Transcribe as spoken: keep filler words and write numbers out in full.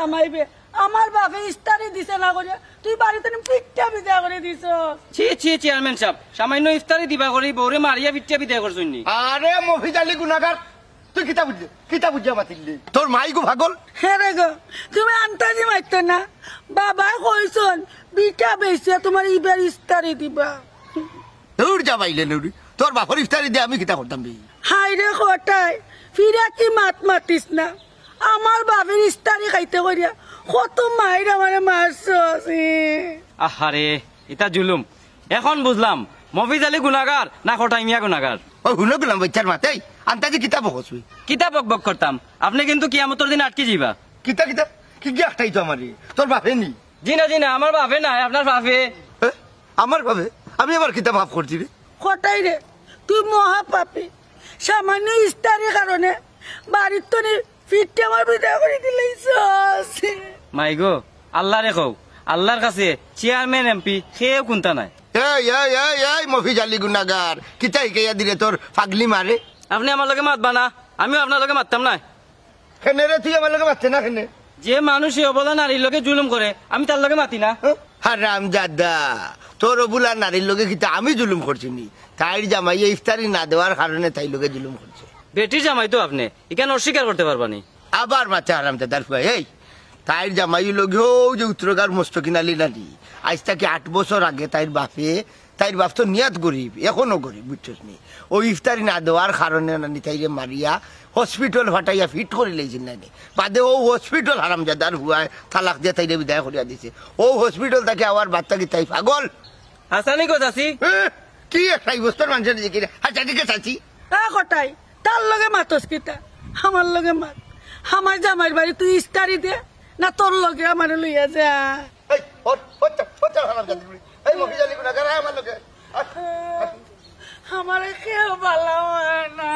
জামাই বে, আমার বাপে ইফতারি দিছে না করিয়া তুই বাড়িত নি ফিটটা বিদায় করি দিছস। ছি, ছি, চেয়ারম্যান সাব, সামান্য ইফতারি দিবা করি বউরে মারিয়া ফিটটা বিদায় করছইন নি? আরে মফিজ আলী গুনাগার, তুই কিতা বুঝলে? কিতা বুঝিয়া মাতিলি? তোর মাই গো পাগল। হে রে গো, তুমি আন্তাজি মারতে না। বাবায় কইছইন, বিটা বেচিয়া তুমার ইবার ইফতারি দিবা। দূর যা বাইলে নুরি, তোর বাপর ইফতারি দিয়া আমি কিতা করতাম বে? হায় রে কটাই, ফিরা কি মাত মাতিস না। আমার বাপর ইফতারি খাইতে করিয়া কত মাইর আমারে মারছস। আহারে, ইতা জুলুম। এখন বুঝলাম, মফিজ আলী গুনাগার না কটাই মিয়া গুনাগার। ও হুনো গুলাম বাচ্চার মাতেই, আন্তাজি কিতা বকস তুই? কিতা বকবক করতাম, আপনে কিন্তু কিয়ামতর দিন আটকি যাইবা। কিতা কিতা? কি কি আটকাইতো আমারে? তোর বাপে নি? জি না, জি না, আমার বাপে নায়, আপনার বাপে। এ? আমার বাপে? আমি আবার কিতা পাপ করছি রে? কটাই রে, তুই মহা পাপী। সামান্য ইফতারির কারণে বাড়িত নি ফিটটা আমার বিদায় করি দিলাইছস। মাই গো, আল্লারে কও, আল্লার কাছে চেয়ারম্যান এমপি কেউ কুন্তা নায়। এই, এই, এই, এই, মফিজ আলী গুনাগার, কিতা হিকাইয়া দিলে তোর পাগলি মারে? আপনে আমার লগে মাতবা না, আমিও আপনার লগে মাততাম নায়। কেনে রে, তুই আমার লগে মাততে না কেনে? যে মানুষে অবলা নারীর লগে জুলুম করে, আমি তার লগে মাতি না। হ্যাঁ? হারামজাদা, তোর অবলা নারীর লগে কিতা আমি জুলুম করছি নি? তাইর জামাইয়ে ইফতারি না দেওয়ার কারণে তাইর লগে জুলুম করছে। বেটির জামাই তো আপনে, ইখান অস্বীকার করতে পারবা নি। আবার মাতে হারামজাদার ফুয়া, এই, তাইর জামাই লগেও যে উত্তরগার মস্তকিন আলী নানি, আইজ থাকি আট বছর আগে তাইর বাপে, তাইর বাপ তো নিয়াত গরিব, এখনো গরিব, বুঝছস নি? ও ইফতারি না দেওয়ার কারণে নানি তাইরে মারিয়া হসপিটাল ফাটাইয়া ফিট করি লাইছিল নানি। বাদে ও হসপিটাল হারামজাদার ফুয়ায় তালাক দিয়া তাইরে বিদায় করিয়া দিছে। ও হসপিটাল থাকি আওয়ার বাদ থাকি তাই পাগল। হাসানি গো চাচি। এ, কি একটা অবস্থার মানুষের দিকে রে? আচ্ছা, ঠিক আছে, চাচি। এ কটাই, তার লগে মাতস কিতা? আমার লগে মাত। আমার জামাইর বাড়ি তুই ইফতারি দে, না তোর লগে আমারে লইয়া যা। এই, ওঠ, ওঠ, ওঠ, হারামজাদি বুড়ি। এই, মফিজ আলী গুনাগার, আয় আমার লগে। আয়, আয়। আমারে কেউ ভালা পায় না।